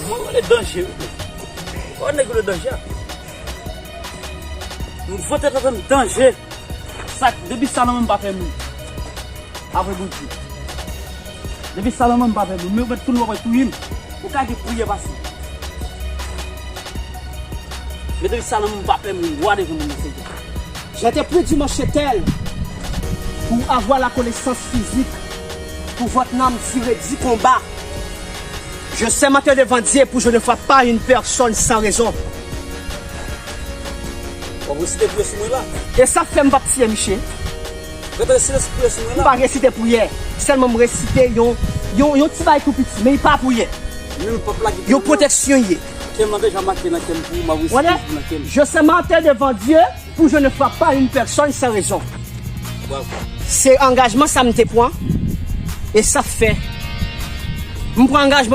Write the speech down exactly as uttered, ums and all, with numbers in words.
Mwen rele danje wi. Ou nèg rele danje a. M vote tantan danje. Sa depi sa nan men m pa pè moun. Apre Bondye. Depi sa nan men m pa pè moun. Men ou mèt tounen wè touye m. Ou ka gen priyè pase. Men depi sa nan men m pa pè moun. Wa devan moun Seyè. J'ai été pris dimanche tel pour avoir la connaissance physique, pour votre âme tirer du combat. Je sais mentir devant Dieu pour je ne frappe pas une personne sans raison. Ou resite priye sou mwen la. E sa fè m p ap tiye miche. Rete silans priye sou mwen M la. pa resite priyè. Sèlman m resite yon, yon, yon ti bay tou piti, men li pa priyè. Menm pap la ki Yon pwoteksyon ye. Kèm nan deja make nan kèm pou ou, m ap resite Wè, nan kèm. Je sais mentir devant Dieu pour je ne frappe pas une personne sans raison. Bravo. Se angajman sa m te pran. E sa fè. M pran angajman